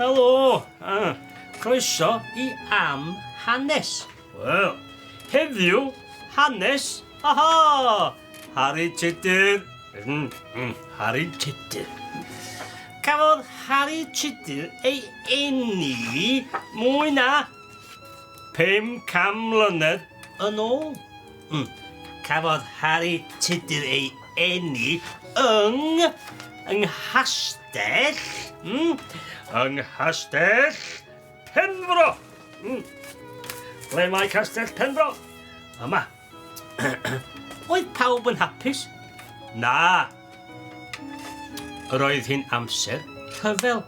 Helo! Ah, croeso i Am Hanes. Wel, heddiw, hanes, aha! Harri Tudur. Mm, mm, Harri Tudur. Cafodd Harri Tudur ei eni mwy na 500 mlynedd yn ôl. Mm. Cafodd Harri Tudur ei eni yng yng Nghastell, mm, yng Nghastell Penfro. Mm. Ble mae Castell Penfro? Yma. Oedd pawb yn hapus? Na. Roedd hi'n amser rhyfel.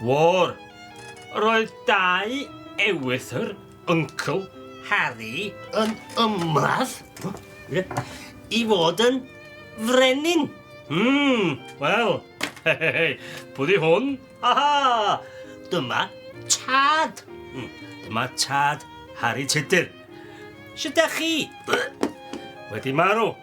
War. Roedd dau ewythr Uncle Harry yn ymladd i fod yn frenin. Hmm, wel, pwy di hwn? Aha! Dyma tad. Dyma tad Harry Tudur. Sut ydych chi? Wedi marw.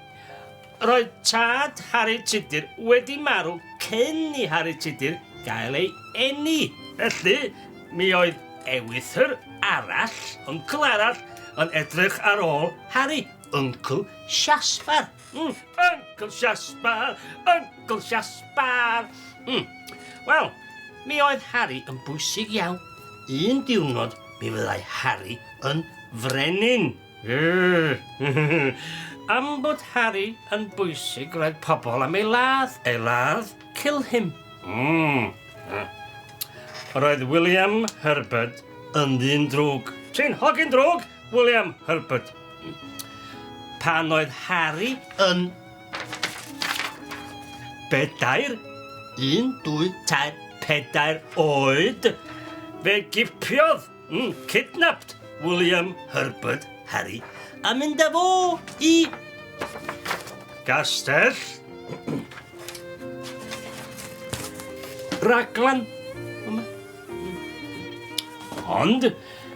Roedd tad Harri Tudur wedi marw cyn i Harri Tudur gael ei eni. Felly, mi oedd ewythr arall, yncl arall, yn edrych ar ôl Harri, Yncl Siasbar. Mm, Yncl Siasbar, Yncl Siasbar. Mm. Wel, mi oedd Harri yn bwysig iawn. Un diwrnod mi fyddai Harri yn frenin. Am bod Harry yn bwysig, roedd pobl am ei ladd. Ei ladd? Kill him. Mm. Roedd William Herbert yn ddyn drwg. Ti'n hogyn drwg, William Herbert. Pan oedd Harry yn bedair, un, dwy, tair, pedair oed, fe gipiodd Kidnapped William Herbert Harry a mynd â fo i Gastell Raglan. Ond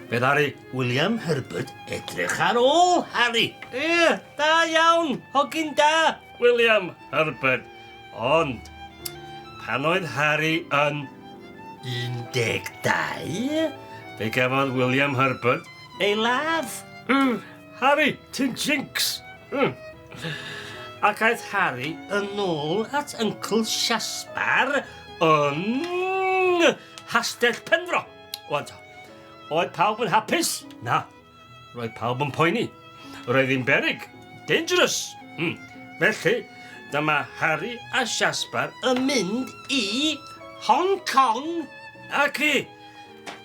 fe ddaru William Herbert edrych ar ôl Harry. Ie, da iawn, hogyn da, William Herbert. Ond, pan oedd Harry yn 12, fe gafodd William Herbert ei ladd. Mm, Harry, ti'n jinx! Mm. Ac aeth Harry yn ôl at Uncle Siasbar yn Nghastell Penfro. Wan ta, oedd pawb yn hapus? Na. Roedd pawb yn poeni. Roedd hi'n beryg. Dangerous. Mm. Felly, dyma Harry a Siasbar yn mynd i Hong Kong. Ac i,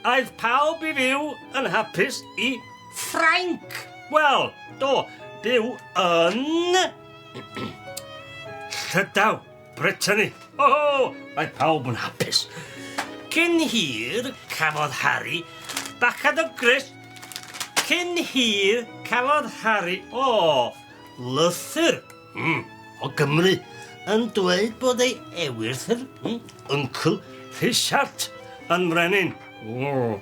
aeth pawb i fyw yn hapus i Ffrainc. Wel, do, byw yn Llydaw. Brittany! Ho ho! Mae pawb yn hapus. Cyn hir, cafodd Harry bacad o grys. Cyn hir, cafodd Harry, o, lythyr mm, o Gymru yn dweud bod ei ewythr, mm, Uncle Rhisiart, yn frenin. O,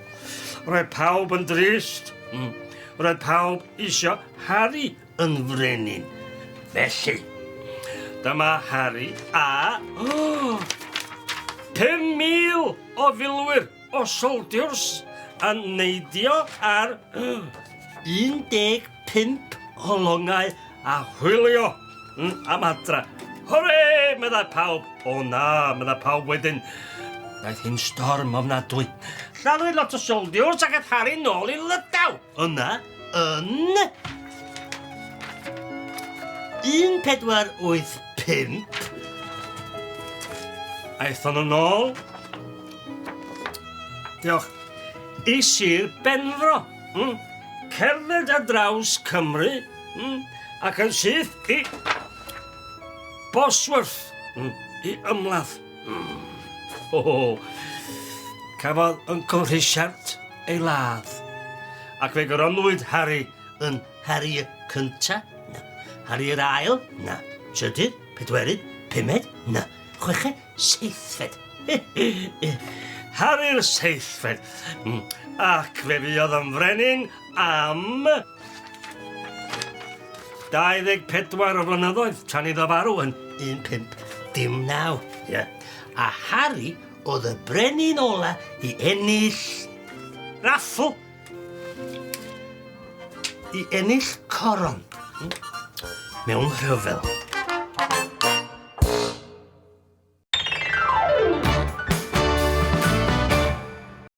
roedd pawb yn drist. Mm. Roedd pawb isio Harry yn frenin. Felly, dyma Harry a... Oh, 5,000 o filwyr, o soldiers, yn neidio ar 15 o longau a hwylio am adra. Hwre! meddai pawb. O na, meddai pawb wedyn. Daeth hi'n storm ofnadwy. Lladdwyd lot o soldiers ac aeth Harry nôl i Lydaw. Yna, yn 1485, aethon nhw nôl, diolch, i Sir Benfro, mm, cerdded ar draws Cymru, mm, ac yn syth i Bosworth, mm, i ymladd. Mm. Oh, cafodd Uncle Rhisiart ei ladd, ac fe goronwyd Harry yn Harry y Cynta, na. Harry yr Ail, na. Trydydd, pedwerydd, pumed, na. Chweched, seithfed. Harry'r seithfed. Mm. Ac fe fuodd yn frenin am 24 o flynyddoedd tan iddo farw yn 1519. Yeah. A Harry oedd y brenin ola i ennill raffl, i ennill coron mewn rhyfel.